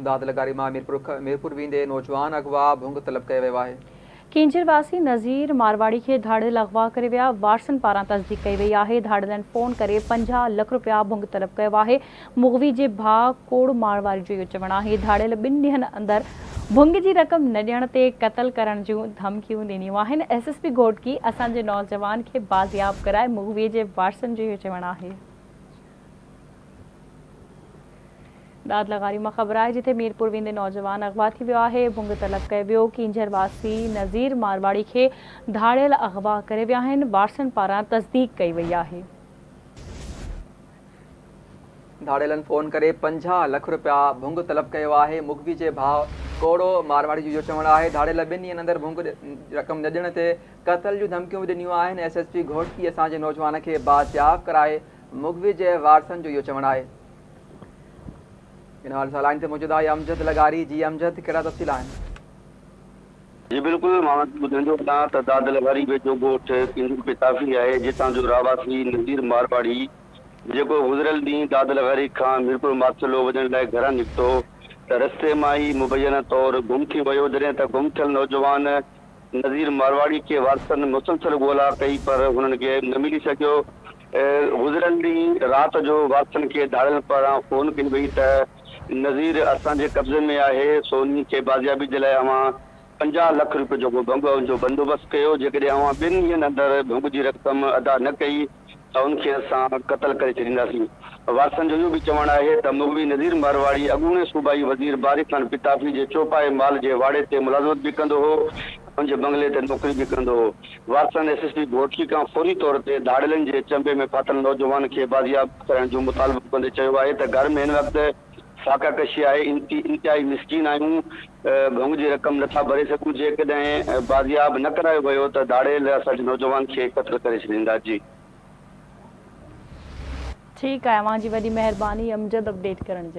داد لغاري مان ميرپور ميرپور ويندي نوجوان اغوا، ڀنگ طلب ڪيو ويو آهي. ڪينجهر واسي نذير مارواڙي کي ڌاڙيل اغوا ڪري ويا، وارثن پاران تصديق ڪئي وئي آهي، ڌاڙيلن فون ڪري 50 لک رپيا ڀنگ طلب ڪيو آهي، مغوي جي ڀاء ڪوڙ مارواڙي جو اهو چوڻ آهي ڌاڙيل ٻن ڏينهن اندر ڀنگ جي رقم نه ڏيڻ تي قتل ڪرڻ جون ڌمڪيون ڏنيون آهن، ايس ايس پي گهوٽڪي اسان جي نوجوان کي بازياب ڪرائي، مغوي جي وارثن جو اهو چوڻ آهي. داد لغاري مان خبر آهي جتي ميرپور ويندي نوجوان اغوا ٿي ويو آهي، ڀنگ طلب ڪيو ويو، ڪينجهر واسي نذير مارواڙي کي ڌاڙيل اغوا ڪري ويا آهن، وارثن پاران تصديق ڪئي وئي آهي. ڌاڙيلن فون ڪري 50 لک رپيا ڀنگ طلب ڪيو آهي، مغوي جي ڀاء ڪوڙو مارواڙي جو اهو چوڻ آهي ڌاڙيل ٻن ڏينهن اندر ڀنگ رقم نه ڏيڻ تي قتل جون ڌمڪيون به ڏنيون آهن، ايس ايس پي گهوٽڪي اسان جي نوجوان کي بازياب ڪرائي، مغوي جي وارثن جو اهو چوڻ آهي. ان حوالي سان لائين تي موجود آهي امجد لغاري جي امجد ڪهڙا تفصيل آهن؟ جي بلڪل مان اوهان کي ٻڌائيندو هلان ته داد لغاري ويجهو ڳوٺ ڪينجهر پتافي آهي جتان جو رهواسي نذير مارواڙي جيڪو گذريل ڏينهن داد لغاري کان ميرپور ماٿيلو وڃڻ لاء گهران نڪتو ته رستي مان ئي مبينا طور گم ٿي ويو جڏهن ته گم ٿيل نوجوان نذير مارواڙي کي وارثن مسلسل ڳولا ڪئي پر هنن کي نه ملي سگهيو. گذريل ڏينهن رات جو وارثن کي ڌاڙيلن پاران فون ڪئي وئي ته نذير اسان جي قبضي ۾ آهي سو انهي کي بازيابي جي لاء اوهان 50 لک روپين جو ڪو ڀنگ جو بندوبست ڪيو جيڪڏهن اوهان ٻن ڏينهن اندر ڀنگ جي رقم ادا نه ڪئي ته ان کي اسان قتل ڪري ڇڏينداسين. وارثن جو اهو به چوڻ آهي ته مغوي نذير مارواڙي اڳوڻي صوبائي وزير باري خان پتافي جي چوپائي مال جي واڙي تي ملازمت به ڪندو هو ۽ ان جي بنگلي تي نوڪري به ڪندو هو. وارثن ايس ايس پي گهوٽڪي کان فوري طور تي ڌاڙيلن جي چنبي ۾ ڦاٿل نوجوان کي بازياب ڪرائڻ جو مطالبو ڪندي چيو آهي ته گهر ۾ هن وقت فاقه ڪشي آهي، انتهائي مسڪين آهيون، ڀنگ جي رقم نٿا ڀري سگهون، جيڪڏهن بازياب نه ڪرايو ويو ته ڌاڙيل اسان جي نوجوان کي قتل ڪري ڇڏيندا. جي. ٺيڪ آهي اوهان جي وڏي مهرباني امجد اپڊيٽ ڪرڻ جي لاء.